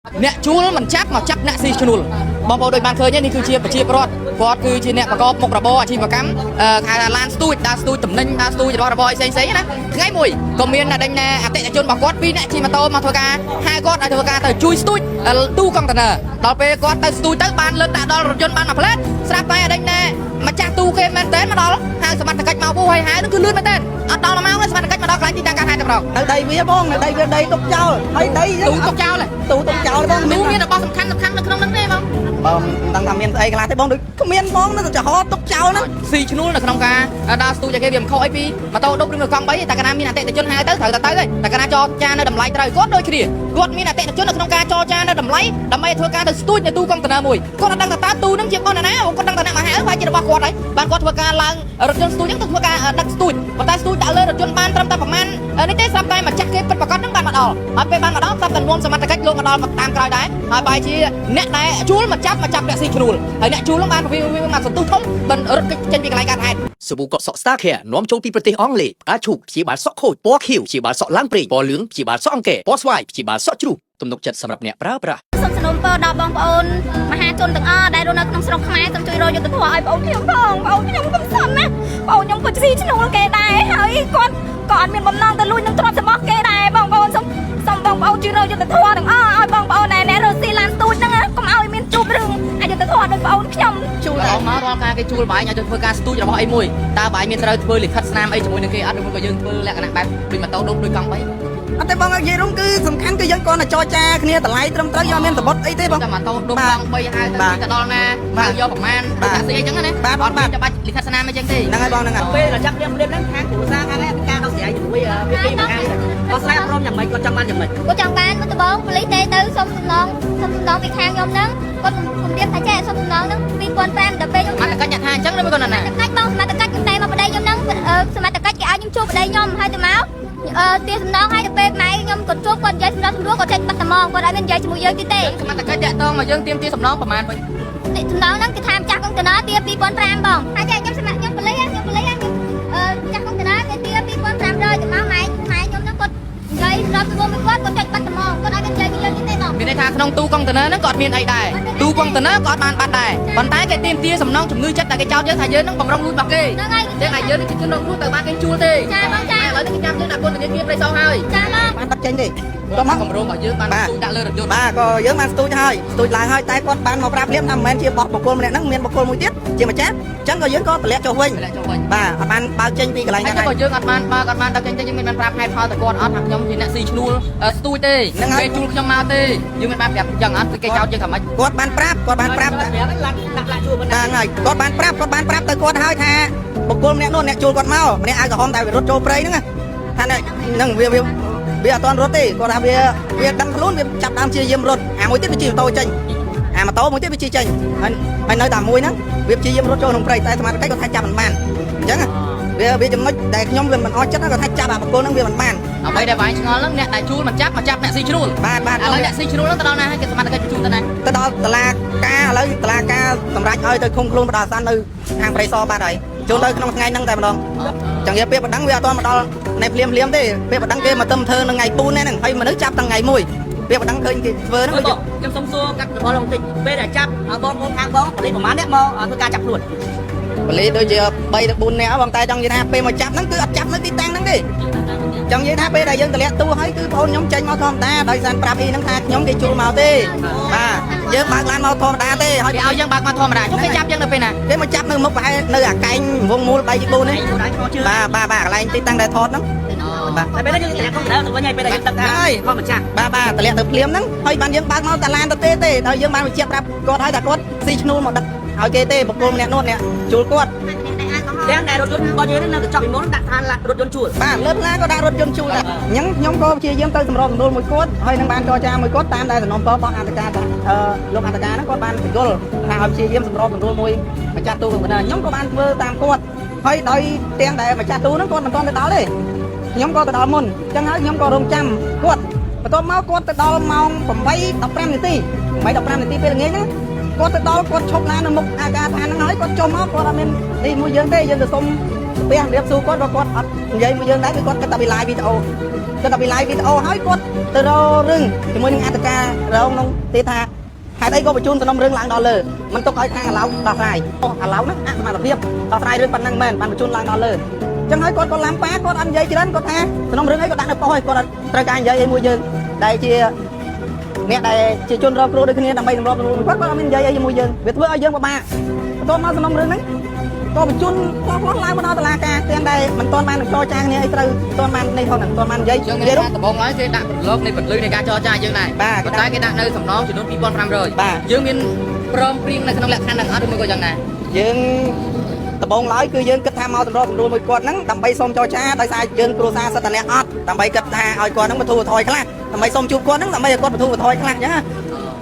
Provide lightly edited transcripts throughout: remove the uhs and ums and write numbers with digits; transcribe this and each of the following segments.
អ្នកជួលមិនចាប់មកចាប់អ្នកស៊ីឈ្នួលបងប្អូនដូចបានឃើញនេះគឺជាប្រជាពលរដ្ឋគាត់គឺជាអ្នកប្រកបមុខរបរអាជីវកម្មហៅថាឡានស្ទូចដើរស្ទូចតំណែងដើរស្ទូចរបស់របរអីផ្សេងផ្សេងណាថ្ងៃមួយក៏មានដេញណាអតិថិជនរបស់គាត់ពីរអ្នកជិះម៉ូតូមកធ្វើការហៅគាត់ឲ្យធ្វើការទៅជួយស្ទូចទូកុងតឺន័រដល់ពេលគាត់ទៅស្ទូចទៅបានលើកដាក់ដល់រថយន្តបានមួយផ្លែតស្រាប់តែដេញណាម្ចាស់ទូគេមែនតើមកដល់ហៅសមត្ថកិច្ចមកពូហើយហៅនឹងគឺលឿនមែនតើអត់ដល់1ម៉ោងទេសមត្ថកិច្ចមកដល់កន្លែងទីតាំងការហៅតែម្ដង នៅដីវាបងនៅដីវាដីទុកចោលហើយដី ទូទុកចោល ទូទុកចោលបង ទូមានរបស់សំខាន់សំខាន់នៅក្នុងហ្នឹងទេបង បងមិនដឹងថាមានស្អីខ្លះទេបងដូចគ្មានបងនៅតែចំហទុកចោលហ្នឹង ស៊ីឈ្នួលនៅក្នុងការដើរស្ទូចឲ្យគេវាមិនខុសអីពីម៉ូតូដប់ឬមួយកង់3ទេតែកាលណាមានអតិថិជនហៅទៅត្រូវតែទៅហើយតែកាលណាចរចានៅតម្លៃត្រូវគាត់ដូចគ្នាគាត់មានអតិថិជននៅក្នុងការចរចានៅតម្លៃដើម្បីធ្វើការទៅស្ទូចនៅទូកុងតឺន័រមួយគាត់អត់ដឹងថាតើទូហ្នឹងជារបស់នរណាគាត់ដឹងថាអ្នកមកហៅបែរជារបស់គាត់ហើយបានគាត់ធ្វើការឡើងរថយន្តស្ទូចហ្នឹងទៅធ្វើការដឹកស្ទូចប៉ុន្តែស្ទូចដាក់លើរថយន្តបានត្រឹមតែប្រមាណនេះទេស្រាប់តែម្ចាស់គេពិតប្រាកដហ្នឹងបានមកដល់ហើយពេលបានមកដល់ស្រាប់តែនាំសមត្ថកិច្ចលោកមកដល់មកតាមក្រោយដែរហើយបែរជាអ្នកដែលជួលមកចាប់មកចាប់អ្នកស៊ីឈ្នួលហើយអ្នកជួលហ្នឹងបានវាមកសន្ទុះធំបានរត់គេចចេញពីកន្លែងកើតហេតុ សាប៊ូកក់សក់ Starcare នាំចូលពីប្រទេសអង់គ្លេសផ្កាឈូកព្យាបាលសក់ខូចពណ៌ខៀវព្យាបាលសក់ឡើងប្រេងពណ៌លឿងព្យាបាលសក់អង្គែពណ៌ស្វាយព្យាបាលសក់ជ្រុះទំនុកចិត្តសម្រាប់អ្នកប្រើប្រាស់ សូមសំណូមពរដល់បងប្អូនមហាជនទាំងអស់ដែលរស់នៅក្នុងស្រុកខ្មែរសូមជួយរកយុត្តិធម៌ឲ្យបងប្អូនខ្ញុំផងបងប្អូនខ្ញុំកំសត់ណាស់បងប្អូនខ្ញុំក៏ស៊ីឈ្នួលគេដែរហើយគាត់ក៏អត់មានបំណងទៅលួចនឹងទ្រព្យសម្បត្តិគេដែរបងប្អូនសូមសូមបងប្អូនជួយរកយុត្តិធម៌ទាំងអស់ឲ្យបងប្អូនដែលអ្នករកស៊ីឡានស្ទូចហ្នឹងណាកុំឲ្យមានជួបរឿងអយុត្តិធម៌ដោយបងប្អូនខ្ញុំ ជួលដល់មករាល់ការគេជួលបាយឲ្យទៅធ្វើការស្ទូចរបស់អីមួយតើបាយមានត្រូវធ្វើលិខិតស្នាមអីជាមួយនឹងគេអត់ឬមួយក៏យើងធ្វើលក្ខណៈបែបដូចម៉ូតូដប់ដូចកង់បី អត់ទេបងនិយាយរួមគឺសំខាន់គឺយើងគ្រាន់តែចរចាគ្នាតម្លៃត្រឹមត្រូវយកមានសបុតអីទេបង តែម៉ូតូដប់កង់បីហៅទៅទៅដល់ណាហៅយកប្រមាណដូចតាក់ស៊ីអីចឹងណាអត់មានចាំបាច់លិខិតស្នាមអីចឹងទេ ហ្នឹងហើយបងហ្នឹងហើយ ពេលដែលចាប់ព្រាមព្រាមហ្នឹងខាងគ្រួសារខាងនេះការដោះស្រាយជាមួយវាពីម្ខាងដោះស្រាយព្រមយ៉ាងម៉េចគាត់ចង់បានយ៉ាងម៉េច គាត់ចង់បានមុនដំបូងប៉ូលីសទេទៅសុំសំណងសុំសំណងពីខាងខ្ញុំហ្នឹងគាត់គំរាមថាចេះសុំសំណងហ្នឹង2500ដល់ពេលខ្ញុំ សមត្ថកិច្ចអ្នកថាអញ្ចឹងឬមួយក៏ណា សមត្ថកិច្ចបងសមត្ថកិច្ចខ្ញុំតែមកប្តីខ្ញុំហ្នឹងសមត្ថកិច្ចគេឲ្យខ្ញុំជួបប្តីខ្ញុំហើយទៅមកអឺទាសំណងហើយទៅពេលម៉ែខ្ញុំគាត់ជួបគាត់និយាយសម្រាប់សម្រួលគាត់ចេញបាត់តែហ្មងគាត់អត់មាននិយាយជាមួយយើងទៀតទេ សមត្ថកិច្ចតាក់ទងមកយើងទៀមទាសំណងប្រមាណវិញ សំណងហ្នឹងគេថាម្ចាស់កុងតឺន័រទា2500បងហើយចាខ្ញុំសម្រាប់ខ្ញុំប៉ូលីសខ្ញុំប៉ូលីសខ្ញុំអឺម្ចាស់កុងតឺន័រគេទា2500ទៅមកម៉ែម៉ែខ្ញុំហ្នឹងគាត់និយាយសម្រាប់សម្រួលមួយគាត់គាត់ចេញបាត់តែហ្មងគាត់អត់មាននិយាយជាមួយយើងទៀតទេបង មានន័យថាក្នុងទូកុងតឺន័រហ្នឹងក៏អត់មានអីដែរទូកុងតឺន័រក៏អត់បានបាត់ដែរប៉ុន្តែគេទៀមទាសំណងជំងឺចិត្តដែលគេចោទយើងថាយើងហ្នឹងបំរុងលួចរបស់គេ ហ្នឹងហើយ ចឹងហើយយើងនេះជាជនរងគ្រោះទៅបានគេជួលទេ ចាបងចា ឥឡូវនេះគេចាប់យើងដាក់ពន្ធនាគារព្រៃសរហើយ ចាបង បានដឹកចេញទេក៏មក គម្រោងរបស់យើងបានស្ទូចដាក់លើរថយន្ត បាទក៏យើងបានស្ទូចហើយស្ទូចឡើងហើយតែគាត់បានមកប្រាប់ភ្លាមថាមិនមែនជារបស់បុគ្គលម្នាក់ហ្នឹងមានបុគ្គលមួយទៀតជាម្ចាស់អញ្ចឹងក៏យើងក៏តម្លាក់ចុះវិញ តម្លាក់ចុះវិញ បាទអត់បានបើកចេញពីកន្លែង ហើយ ហ្នឹង ក៏យើងអត់បានបើកអត់បានដឹកចេញទេយើងមិនបានប្រាប់ហេតុផលទៅគាត់អត់ថាខ្ញុំជាអ្នកស៊ីឈ្នួលស្ទូចទេគេជួលខ្ញុំមកទេយើងមិនបានប្រាប់ចឹងអត់គេចោទយើងថាម៉េច គាត់បានប្រាប់គាត់បានប្រាប់ ប្រាប់ហ្នឹងឡាក់ដាក់ឡាក់ជួប ហ្នឹងហើយគាត់បានប្រាប់គាត់បានប្រាប់ទៅគាត់ហើយថាបុគ្គលម្នាក់នោះអ្នកជួលគាត់មកម្នាក់អាវក្រហមតែវារត់ចូលព្រៃហ្នឹងណាថាហ្នឹងវាវាវាអត់ទាន់រត់ទេគាត់ថាវាវាដឹងខ្លួនវាចាប់ដើមជាយាមរត់អាមួយទៀតវាជិះម៉ូតូចេញអាម៉ូតូមួយទៀតវាជិះចេញហើយហើយនៅតែមួយហ្នឹងវាព្យាយាមរត់ចូលក្នុងព្រៃតែសមត្ថកិច្ចគាត់ថាចាប់មិនបានអញ្ចឹងវាវាចំណុចដែលខ្ញុំវាមិនអស់ចិត្តគាត់ថាចាប់អាបុគ្គលហ្នឹងវាមិនបាន អ្វីដែលវាយឆ្ងល់ហ្នឹងអ្នកដែលជួលមិនចាប់មកចាប់អ្នកស៊ីឈ្នួល បាទបាទ ឥឡូវអ្នកស៊ីឈ្នួលហ្នឹងទៅដល់ណាហើយគេសមត្ថកិច្ចបញ្ជូនទៅណា ទៅដល់តឡាការឥឡូវតឡាការសម្រាប់ឲ្យទៅឃុំខ្លួនបដអាសន្ននៅខាងព្រៃសរបាទហើយចូលទៅក្នុងថ្ងៃហ្នឹងតែម្ដង ចង់និយាយពេលបណ្ដឹងវាអត់ទាន់មកដល់ในភ្លាមភ្លាមទេពេលបណ្ដឹងគេមកទឹមធ្វើនៅថ្ងៃពូនហ្នឹងហើយមនុស្សចាប់តាំងថ្ងៃមួយពេលបណ្ដឹងឃើញគេធ្វើហ្នឹង បងខ្ញុំសុំសួរកាត់របស់លោកបន្តិចពេលដែលចាប់បងប្អូនខាងបងប៉ូលីសប្រហែលអ្នកមកធ្វើការចាប់ខ្លួន បលីដូចជា3ទៅ4នាក់បងតែចង់និយាយថាពេលមកចាប់ហ្នឹងគឺអត់ចាប់នៅទីតាំងហ្នឹងទេចង់និយាយថាពេលដែលយើងតម្លាក់ទូហើយគឺបងខ្ញុំចេញមកធម្មតាដោយសារប្រាប់អ៊ីហ្នឹងថាខ្ញុំគេជួលមកទេបាទយើងបើកឡានមកធម្មតាទេហើយ គេឲ្យយើងបើកមកធម្មតាចុះគេចាប់យើងនៅពេលណា គេមកចាប់នៅមុខប្រហែលនៅអាកែងវងមូល3 4នេះបាទបាទបាទកន្លែងទីតាំងដែលថតហ្នឹងបាទ តែពេលនេះយើងតម្លាក់កុំព្យូទ័រទៅវិញហើយពេលដែលយើងដឹងថាគាត់ម្ចាស់ បាទបាទតម្លាក់ទៅភ្លាមហ្នឹងហើយបានយើងបើកមកតាឡានទៅទេទេដល់យើងបានបញ្ជាក់ប្រាប់គាត់ហើយថាគាត់ស៊ីឈ្នួលមកដឹកឲ្យគេទេបុគ្គលម្នាក់នោះអ្នកជួលគាត់ ទាំងដែលរថយន្តរបស់យើងហ្នឹងនៅកញ្ចក់ពីមុនដាក់ថារថយន្តជួល បាទលើផ្លាក៏ដាក់រថយន្តជួលដែរអញ្ចឹងខ្ញុំក៏ព្យាយាមទៅសម្របសម្រួលមួយគាត់ហើយនឹងបានចរចាមួយគាត់តាមដែលសំណុំពររបស់អន្តការអឺលោកអន្តការហ្នឹងគាត់បានបញ្យល់ថាឲ្យព្យាយាមសម្របសម្រួលមួយម្ចាស់ទូកណ្ដាលខ្ញុំក៏បានធ្វើតាមគាត់ហើយដោយទាំងដែលម្ចាស់ទូហ្នឹងគាត់មិនទាន់ទៅដល់ទេខ្ញុំក៏ទៅដល់មុនអញ្ចឹងហើយខ្ញុំក៏រងចាំគាត់បន្ទាប់មកគាត់ទៅដល់ម៉ោង8:15នាទី8:15នាទីពេលល្ងាចហ្នឹងគាត់ទៅដល់គាត់ឈប់ឡាននៅមុខអាការដ្ឋានហ្នឹងហើយគាត់ចុះមកគាត់អត់មាននេះមួយយើងទេយើងទៅសុំ ពះរៀបសួរគាត់ក៏គាត់អត់និយាយមួយយើងដែរគឺគាត់គិតតែពី live វីដេអូគិតតែពី live វីដេអូហើយគាត់ទៅរករឿងជាមួយនឹងអត្តការរងនោះទេថាហេតុអីក៏បញ្ជូនសំណុំរឿងឡើងដល់លើមិនទុកឲ្យខាងអាឡោដោះស្រាយអាឡោហ្នឹងអសមត្ថភាពដោះស្រាយរឿងប៉ុណ្ណឹងមែនបានបញ្ជូនឡើងដល់លើចឹងហើយគាត់ក៏ឡាំប៉ាគាត់អត់និយាយច្រើនគាត់ថាសំណុំរឿងអីក៏ដាក់នៅប៉ុស្តិ៍ហើយគាត់អត់ត្រូវការនិយាយអីមួយយើងដែលជាអ្នកដែលជាជនរងគ្រោះដូចគ្នាដើម្បីសម្របសម្រួលគាត់គាត់អត់មាននិយាយអីជាមួយយើងវាធ្វើឲ្យយើងពិបាកបន្ទាប់មកសំណុំរឿងហ្នឹងក៏បញ្ជូនផ្លោះផ្លោះឡើងមកដល់តុលាការទាំងដែលមិនទាន់បានចរចាគ្នាអីត្រូវមិនទាន់បាននេះផងមិនទាន់បាននិយាយ ចឹង និយាយ ថាដំបងឡើយគេដាក់ប្រឡូកនៃពលឺនៃការចរចាយើងដែរ បាទ ប៉ុន្តែគេដាក់នៅសំណងចំនួន2500 បាទ យើងមានព្រមព្រៀងនៅក្នុងលក្ខខណ្ឌហ្នឹងអត់ឬមួយក៏យ៉ាងណា យើងដំបងឡើយគឺយើងគិតថាមកសម្របសម្រួលមួយគាត់ហ្នឹងដើម្បីសុំចរចាដោយសារយើងគ្រួសារសិតតែអ្នកអត់ដើម្បីគិតថាឲ្យគាត់ហ្នឹងបធូរបន្ថយខ្លះដើម្បីសុំជួបគាត់ហ្នឹងដើម្បីឲ្យគាត់បធូរបន្ថយខ្លះអញ្ចឹងណា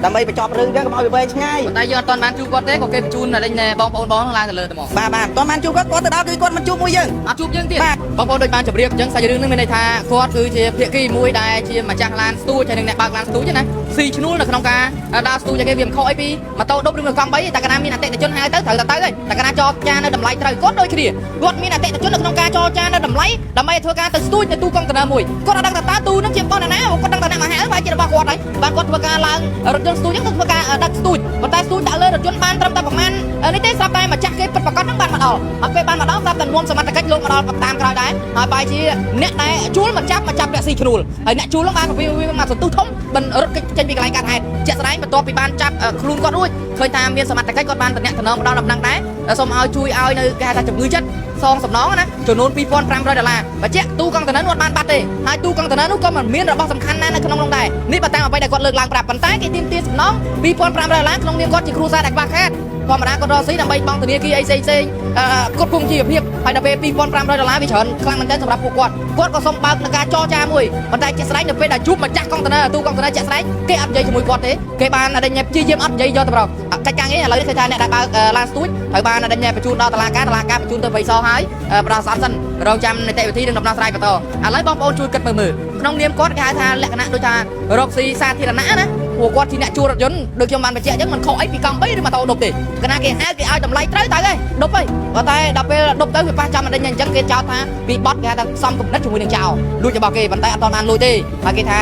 ដើម្បីបញ្ចប់រឿងអញ្ចឹងកុំឲ្យវាវែងឆ្ងាយ ប៉ុន្តែយើងអត់ទាន់បានជួបគាត់ទេក៏គេបញ្ជូនដល់ដេញបងប្អូនបងឡើងទៅលើទៅមក បាទបាទមិនទាន់បានជួបគាត់គាត់ទៅដល់គឺគាត់មិនជួបមួយយើង អត់ជួបយើងទៀត បាទ បងប្អូនដូចបានជម្រាបអញ្ចឹងសាច់រឿងនេះមានន័យថាគាត់គឺជាភាគីមួយដែលជាម្ចាស់ឡានស្ទូចហើយនិងអ្នកបើកឡានស្ទូចណាស៊ីឈ្នួលនៅក្នុងការដើរស្ទូចឲ្យគេវាមិនខុសអីពីម៉ូតូដប់ឬមួយកង់3ទេតែកាលណាមានអតិថិជនហៅទៅត្រូវតែទៅហើយតែកាលណាចរចានៅតម្លៃត្រូវគាត់ដូចគ្នាគាត់មានអតិថិជននៅក្នុងការចរចានៅតម្លៃដើម្បីឲ្យធ្វើការទៅស្ទូចនៅទូកុងតឺន័រមួយគាត់អត់ដឹងថាតើទូនឹងជារបស់នរណាគាត់ដឹងថាអ្នកមកហៅបែរជារបស់គាត់ហើយបានគាត់ធ្វើការឡើងរថយន្តស្ទូចហ្នឹងទៅធ្វើការដឹកស្ទូចប៉ុន្តែស្ទូចដាក់លើរថយន្តបានត្រឹមតែប្រហែលនេះទេស្រាប់តែម្ចាស់គេពិតប្រាកដហ្នឹងបានមកដល់ហើយពេលបានមកដល់ស្រាប់តែនាំសមត្ថកិច្ចលោកមកដល់តាមក្រោយដែរហើយបែរជាអ្នកដែលជួលមកចាប់មកចាប់អ្នកស៊ីឈ្នួលហើយអ្នកជួលហ្នឹងបានវាវាមកសន្ទុះធំមិនរត់គេចចេញពីកន្លែងកើតហេតុជាក់ស្ដែងបន្ទាប់ពីបានចាប់ខ្លួនគាត់រួចឃើញថាមានសមត្ថកិច្ចគាត់បានតំណាក់តំណងដល់ដំណឹងដែរសូមឲ្យជួយឲ្យនៅគេហៅថាជំងឺចិត្តសងសំណងណាចំនួន2500ដុល្លារបញ្ជាក់ទូកុងតឺន័រនោះអត់បានបាត់ទេហើយទូកុងតឺន័រនោះក៏មិនមានរបស់សំខាន់ណាស់នៅក្នុងនោះដែរនេះបើតាមអ្វីដែលគាត់លើកឡើងប្រាប់ប៉ុន្តែគេទាមទារសំណង2500ដុល្លារក្នុងនាមគាត់ជាគ្រួសារដែលខ្វះខាតធម្មតាគាត់រកស៊ីដើម្បីបង់ធនាគារអីផ្សេងផ្សេងអឺគាត់គង់ជីវភាពហើយដល់ពេល2500ដុល្លារវាច្រើនខ្លាំងមែនទែនសម្រាប់ពួកគាត់គាត់ក៏សុំបើកនឹងការចរចាមួយប៉ុន្តែជាក់ស្ដែងនៅពេលដែលជួបម្ចាស់កុងតឺន័រទូកុងតឺន័រជាក់ស្ដែងគេអត់និយាយជាមួយគាត់ទេគេបានដេញព្យាយាមអត់និយាយយកទៅប្រកិច្ចការងារឥឡូវនេះឃើញថាអ្នកដែលបើកឡានស្ទូចត្រូវបានដេញបញ្ជូនដល់តុលាការតុលាការបញ្ជូនទៅបៃសហើយប្រដោះអាសន្នសិនរងចាំនីតិវិធីនិងដំណោះស្រាយបន្តឥឡូវបងប្អូនជួយគិតមើលមើលក្នុងនាមគាត់គេហៅថាលក្ខណៈដូចថារកស៊ីសាធារណៈណាពួកគាត់ជាអ្នកជួលរថយន្តដូចខ្ញុំបានបញ្ជាក់អញ្ចឹងមិនខុសអីពីកង់3ឬម៉ូតូដប់ទេកាលណាគេហៅគេឲ្យតម្លៃត្រូវទៅហើយដប់ហើយប៉ុន្តែដល់ពេលដប់ទៅវាប៉ះចំអដេញអញ្ចឹងគេចោទថាពីបត់គេហៅថាសំគំនិតជាមួយនឹងចោលលួចរបស់គេប៉ុន្តែអត់ទាន់បានលួចទេហើយគេថា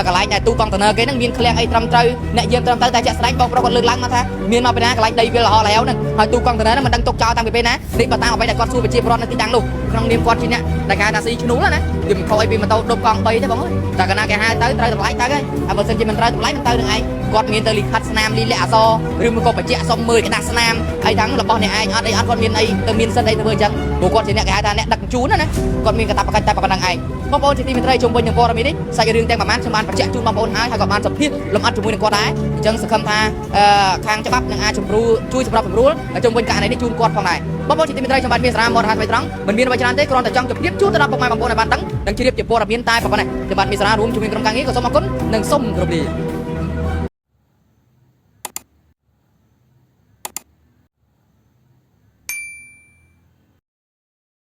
កន្លែងដែលទូកុងតឺន័រគេហ្នឹងមានឃ្លាំងអីត្រឹមត្រូវអ្នកយាមត្រឹមត្រូវតែជាក់ស្ដែងបងប្រុសគាត់លើកឡើងមកថាមានមកពីណាកន្លែងដីវាលហលហើយហ្នឹងហើយទូកុងតឺន័រហ្នឹងមិនដឹងទុកចោលតាំងពីពេលណានេះបើតាមអ្វីដែលគាត់សួរប្រជាពលរដ្ឋនៅទីតាំងនោះក្នុងនាមគាត់ជាអ្នកដែលគេហៅថាស៊ីឈ្នួលណាវាមិនខុសអីពីម៉ូតូដប់កង់3ទេបងអើយតែកាលណាគេហៅទៅត្រូវតម្លៃទៅហើយហើយបើសិនជាមិនត្រូវតម្លៃមិនទៅនឹងឯងគាត់មានទៅលិខិតស្នាមលីលាក់អសឬមួយក៏បញ្ជាក់សុំមើលក្រដាសស្នាមអីទាំងរបស់អ្នកឯងអត់អីអត់គាត់មានអីទៅមានសិទ្ធអីទៅធ្វើអញ្ចឹងព្រោះគាត់ជាអ្នកគេហៅថាអ្នកដឹកជញ្ជូនណាគាត់មានកាតព្វកិច្ចតែប៉ុណ្្នឹងឯងបងប្អូនជាទីមេត្រីជុំវិញនឹងព័ត៌មាននេះសាច់រឿងទាំងប្រមាណខ្ញុំបានបញ្ជាក់ជូនបងប្អូនហើយហើយក៏បានសម្ភាសលម្អិតជាមួយនឹងគាត់ដែរអញ្ចឹងសង្ឃឹមថាខាងច្បាប់នឹងអាចជំរួលជួយសម្របសម្រួលជុំវិញករណីនេះជូនគាត់ផងដែរបងប្អូនជាទីមេត្រីខ្ញុំបាទមានសារមរហ័សថ្មីត្រង់មិនមានអ្វីច្រើនទេគ្រាន់តែចង់ជម្រាបជូនទៅដល់ពុកម៉ែបងប្អូនឲ្យបានដឹងនិងជ្រាបជាព័ត៌មានតែប៉ុណ្ណេះខ្ញុំបាទមានសាររួមជាមួយក្រុមការងារក៏សូមអរគុណនិងសូមគោរពលា